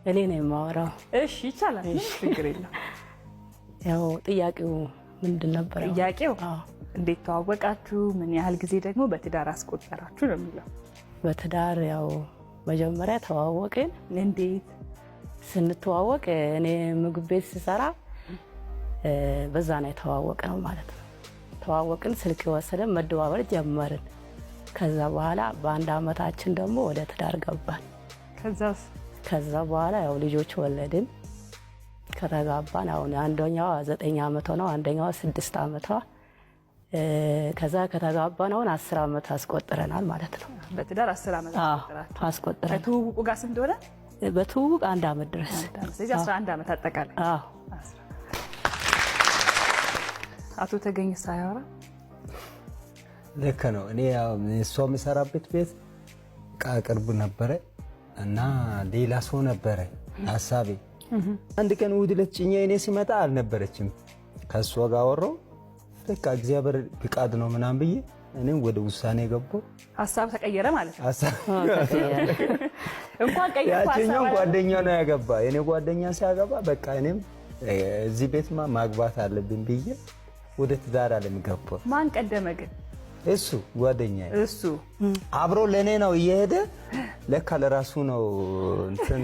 እኔ ነው የማወራው። እሺ ይቻላል፣ ምንም ችግር የለም። ያው ጥያቄው ምንድን ነበር? ጥያቄው አዎ፣ እንዴት ተዋወቃችሁ፣ ምን ያህል ጊዜ ደግሞ በትዳር አስቆጠራችሁ ነው የሚለው። በትዳር ያው መጀመሪያ ተዋወቅን። እንዴት? ስንተዋወቅ እኔ ምግብ ቤት ስሰራ በዛ ነው የተዋወቅነው ማለት ነው። ተዋወቅን፣ ስልክ ወሰደን፣ መደዋወል ጀመርን። ከዛ በኋላ በአንድ አመታችን ደግሞ ወደ ትዳር ገባን። ከዛስ? ከዛ በኋላ ያው ልጆች ወለድን። ከተጋባን አሁን አንደኛዋ 9 አመቷ ነው፣ አንደኛዋ 6 አመቷ። ከዛ ከተጋባን አሁን 10 አመት አስቆጥረናል ማለት ነው። በትዳር 10 አመት አዎ፣ አስቆጥራችሁ። አስቆጥረናል። ከትውውቁ ጋር ስንት ሆነ? በትውውቅ 1 አመት ድረስ። ስለዚህ 11 አመት አጠቃላይ። አዎ። አቶ ተገኝ ሳያወራ ልክ ነው። እኔ ያው እሷ የምሰራበት ቤት እቃ ቅርብ ነበረ እና ሌላ ሰው ነበረ ሀሳቤ። አንድ ቀን እሑድ ዕለት ጭኜ እኔ ሲመጣ አልነበረችም። ከእሷ ጋር አወራሁ። በቃ እግዚአብሔር ፍቃድ ነው ምናምን ብዬ እኔም ወደ ውሳኔ ገባሁ። ሀሳብ ተቀየረ ማለት ነው። ሀሳብ እንኳን ቀየርኩ ሀሳብ ያችኛው አለ። ጓደኛ ነው ያገባ። የኔ ጓደኛ ሲያገባ በቃ እኔም እዚህ ቤትማ ማግባት አለብኝ ብዬ ወደ ትዳር አለም ገባሁ። ማን ቀደመ ግን? እሱ ጓደኛዬ። እሱ አብሮ ለኔ ነው እየሄደ ለካ ለራሱ ነው እንትን።